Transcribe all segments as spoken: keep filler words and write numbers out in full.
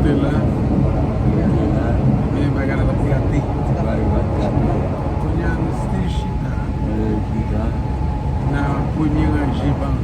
Te la, ebyen, bagay la pa t gate. Kounye a, nou te chita nan premye ranje ban.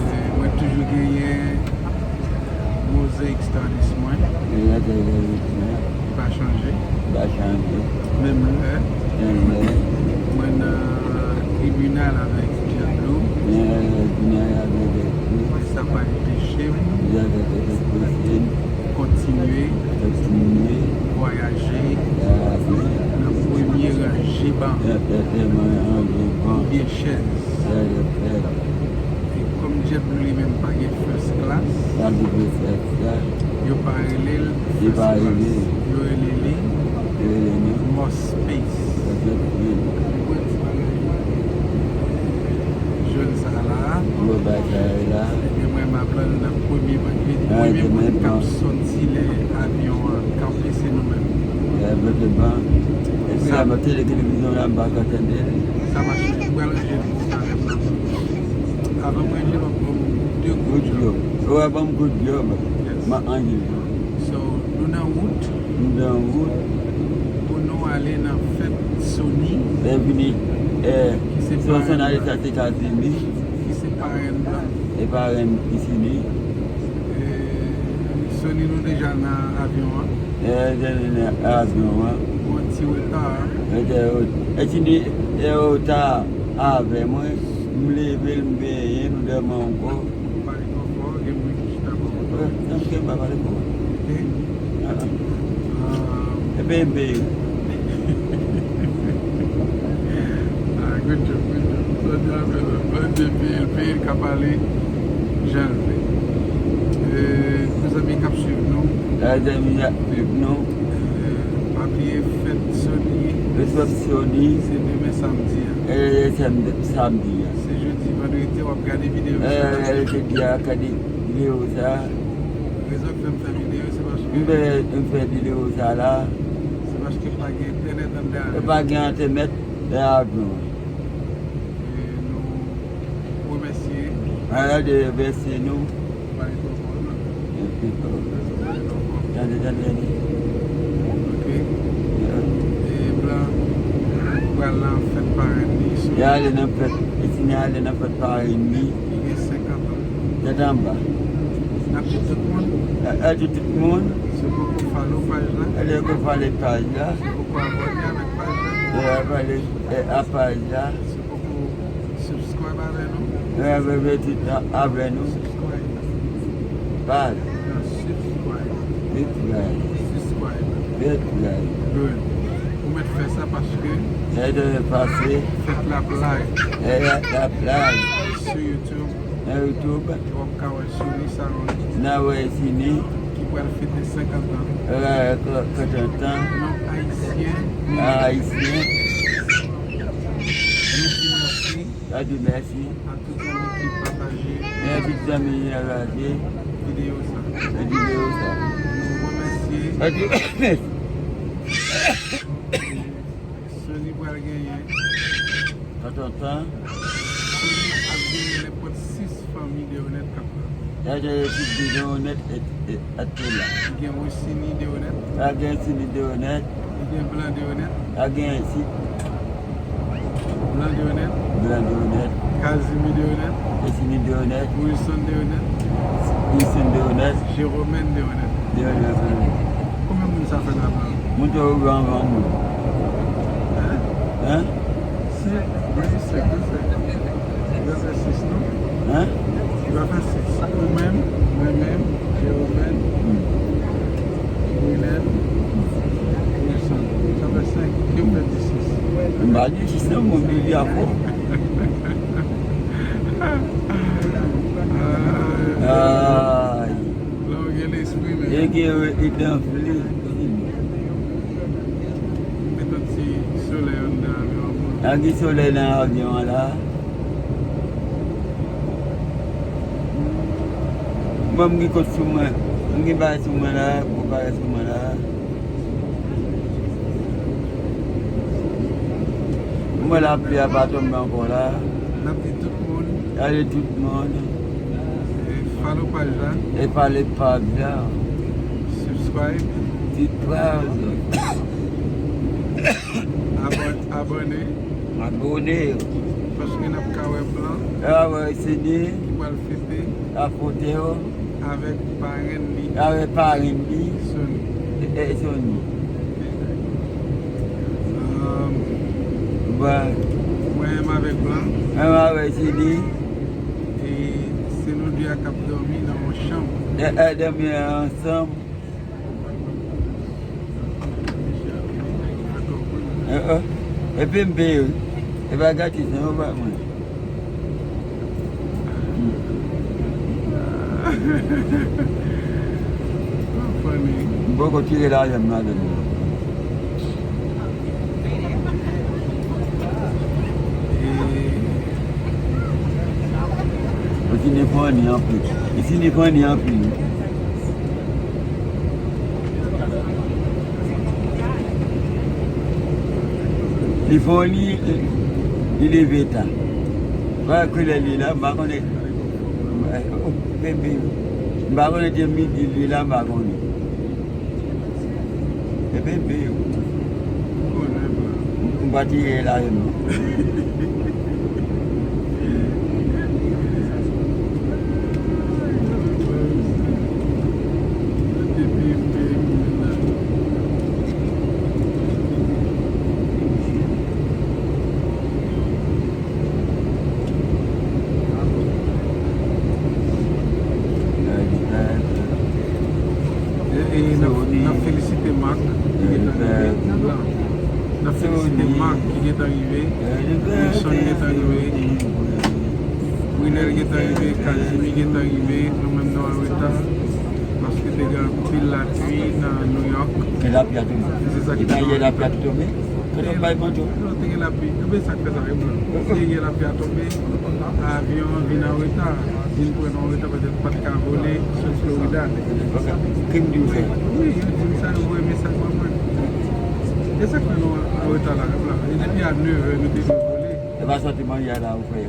E, mwen toujou genyen Mosaic Studies mwen. Li pa chanje. Menm lè. Mwen nan tribinal avèk JetBlue. Sa pa anpeche m kontinye vwayaje nan premye ranje ban. Oubyen chèz. E kòm JetBlue li menm pa gen first class, yo pa rele l first class. Yo rele li Mospace. Jwenn sa la. Ebyen, mwen m ap la nan premye ban. Premye moun k ap sòti lè avyon an kanpe, se nou menm. Sa mache, m pral ranje l. Avan mwen je, w ap ban m de gout djòb. Ou ap ban m gout djòb. Yes. M ap anji. So, nou nan wout. Nou nan wout. Pou nou ale nan fèt Sony. Lè vini, eh, ki se Sony parèn ale blan. Sa se Etazini. Ki se parèn blan. E parèn Etazini. Eh, Sony, nou deja nan avyon an. Eh, deja nan avyon an. Gon ti reta. E te, e ti ni, e reta avè mwen. M leve l, m benyen, nou dòmi ankò. Pale twò fò, gen moun ki chita bò. Eh, nan m pa pale fò. Ok. Ah, ah. Ah. E ben, ben. Ah, good job, good job. Sa di afè la. Mwen di peye l, peye l ka pale jan l vle. Eh, mezanmi k ap swiv nou. Mezanmi k ap swiv nou. Eh, pa bliye fèt Sony. Fèt Sony. Se demen samdi a. Eh, samdi, samdi a. Se jodi, vandredi, w ap gade videyo sa. Eh, jodi a, gade videyo sa. Rezon k fè m fè videyo, se paske. M fè, m fè videyo sa la. Se paske pa gen entènèt anndan avyon. Pa gen entènèt nan avyon. E nou remèsye. Mwen remèsye nou. Pale twò fò, non. Tande, tande, tande. Ok. E blan pral nan fèt parèn li. Y ale nan fèt, Etazini ale nan fèt parèn li. Li gen senkant an. Tèt anba. N ap di tout moun. E, e, di tout moun. Si w poko follow paj la. E, si w poko follow paj la. Si w poko abòne avèk paj la. E, abòne, e, a paj la. Si w poko subscribe avè nou. E, abòne tout a-, avè nou. Subscribe. Paj. Non, subscribe. Subscribe. Subscribe. Subscribe. Good. Ou mèt fè sa paske. Sa te pase. Fèt la ap live. E, la ap live. Sou YouTube. Nan YouTube. W ap ka wè Sony Saroni. N a wè Sony. Ki pral fete senkant an. Pral fete senkant an. Yon Ayisyen. Ayisyen. Nou di mèsi. N a di mèsi. A tout zanmi ki pataje. E a tout zanmi ki pataje. Videyo sa. E videyo sa. Nou remèsye. E di mèsi. Sony pral genyen. Kontan. Sony ap genyen nenpòt sis fanmi Deonèt k ap la. Gade tout Deonèt et, et, et la. Gen Wesini Deonèt. A gen Wesini Deonèt. Gen Blan Deonèt. A gen si. Blan Deonèt. Blan Deonèt. Kazimi Deonèt. Kazimi Deonèt. Wilson Deonèt. Wilson Deonèt. Jeromèn Deonèt. Deonèt. Konbyen moun sa fè la? Moun te ou gran gran moun. Hein? Hein? Senk, wi, senk, wi, senk. Li va fè sis, non? Hein? Li va fè sis. Ou menm, mwen menm, Jeromèn, Wilèn, Wilson. Sa fè senk. Ki ou fè di sis? M pa di sis, non, mwen di afò. Ay. Lè w gen lespri, men. E gen, e, e dan fle. Met yon ti solèy anndan avyon an pou nou. Ak ti solèy nan avyon an la. Mwen, m gen kòb sou mwen. M gen bagay sou mwen la, gwo bagay sou mwen la. M wè lapli a pa tonbe ankò la. N ap di tout moun. N ap di tout moun. E, Follow paj la. E follow paj la. Subscribe. Subscribe. Abon-, abòne. Abòne. Paske n ap ka wè blan. A wè, se li. Ki pral fete. A foto. Avèk parenn li. Avèk parenn li. Sony. E, e, Sony. Um, mwen menm avèk blan. Mwen menm avèk Sony. E se nou de a k ap dòmi nan yon chanm. E, e, dòmi ansanm. E, e, epi m peye wi. E pa gratis non, yo ba mwen. M poko tire lajan m ladan l non. Yo fin fè ni anpil. Yo fin fè ni anpil. Li fè ni, li leve ta. Wè koulè li la, m pa konnen. Oh, bebe. M pa konnen te midi li la, m pa konnen. E bebe yo. M konnen, blan. M pa tire la, non. E, e, n ap, n ap felisite Marc ki gentan rive. N ap felisite Marc ki gentan rive. Wilson gentan rive. Winel gentan rive. Kazimi gentan rive. Nou menm nou an reta. Paske te gen anpil lapli nan New York. Gen lapli a tonbe. Se sa ki gentan ye lapli a tonbe. Kote w bay manto? Non, te gen lapli. Ebyen, sa k fè sa, e blan. Se gen lapli a tonbe, avyon an vin an reta. Vin pran nou an reta, petèt pa t ka vole sot Florida. Ki m di w sa? Wi, yo di m sa, yo voye mesaj ban mwen. E sa k fè nou an reta la, e blan. E depi a nèf è, nou te dwe vole. E pa sòti manje a la, ou fè.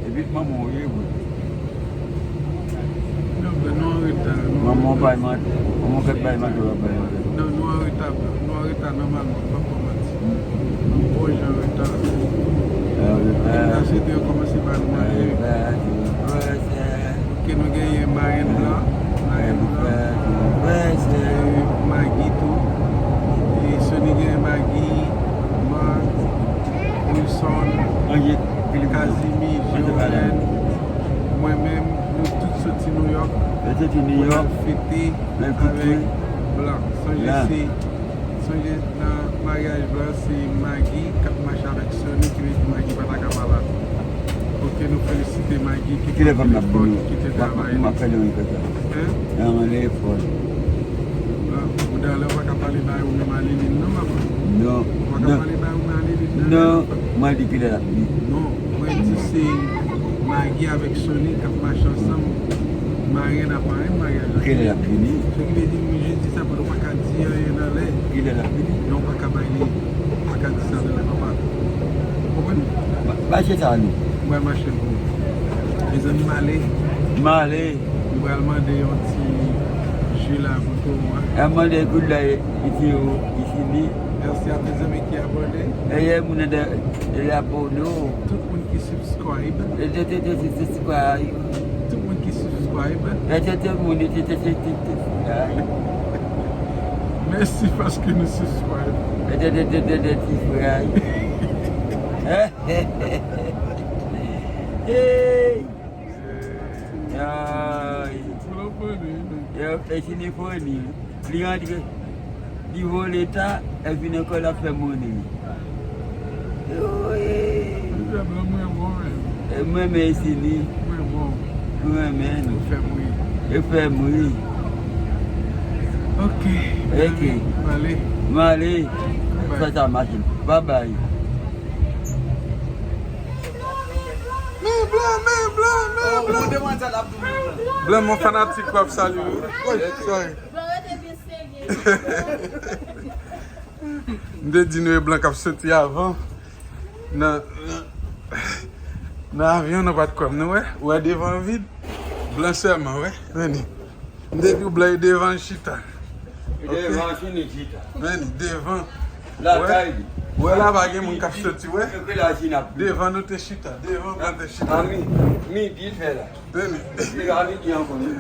Epi manman w ye vre. Non, men nou an reta. Manman w bay manti. Manman w kèt bay manti, w ap bay manti. Non, nou an reta, blan. Nou an reta nòmalman, m p ap ba w manti. Nou bon jan an reta. An reta. N ap swete yo kòmanse ba nou manje. An reta. Ke nou genyen marenn blan, marenn blan, e Maggie tou, e Sony genyen Maggie, Marc, Wilson, Kazimi, Jeonen, mwen menm, nou tout soti New York pou n al fete avèk blan. Sonje se Sonje nan maryaj blan se Maggie k ap mache avèk Sony, ki vle di Maggie pa ta ka malad. Oke, nou felisite Maggie ki pran telefòn, ki te travay. Kilè m ap vini? M ap fè yon repèt la. Hein? Nan yon telefòn. Bon, ou talè ou pa ka pale bay ou menm a Liline non, papa? Non. Ou pa ka pale bay ou menm a Liline nan telefòn? Non, mwen di kilè l ap vini. Non. Mwen di se Maggie avèk Sony k ap mache ansanm. Marenn ak parenn maryaj la. Kilè l ap vini? Sa ki vle di, mwen jis di sa pandan w pa ka di anyen nan lè. Kilè l ap vini? Non, w pa ka bay li, w pa ka di sa nan lè, papa. Ou konprann? Ba, ba chita nou. Mwen mache pou ou. Mezanmi, m ale. M ale. M pral mande yon ti ji la pou tou, wi. Al mande kout la, isi, isi li. Mèsi a tes amis ki abòne. Eye moun de, de abòne. Tout moun ki subscribe. Te, te, te, te, te, subscribe. Tout moun ki subscribe. Te, te, te, moun te, te, te, te, te, subscribe. Mèsi paske nou subscribe. Te, te, te, te, te, te, subscribe. Hey! Ay. Yo, e fini fò ni. Li rantre, li vole ta, epi nan kò l ap fè monnen. Wi. Mwen renmen isi li. Mwen renmen. Ou fè m ri. Ou fè m ri. Ok. Ok. M ale. M ale. Bye. Fè sa mache. Bye bye. Men blan, men blan, men blan. Blan, mon fanatik w ap salye wi. Woy, sorry. Blan, rete byen serye. M te di nou e blan k ap soti avan. Nan, nan, nan avyon, nou pa t kwè m, nou wè? Ou wè devan an vid? Blan sèlman, wè. Vini. M te di w blan e devan l chita. Devan fini chita. Vini, devan. Lakay li. Wè la pa gen moun k ap soti, wè. Ke la Chine ap. Devan nou te chita, devan blan te chita. A mi, midi l fè la. Vini. Se pa midi ankò non.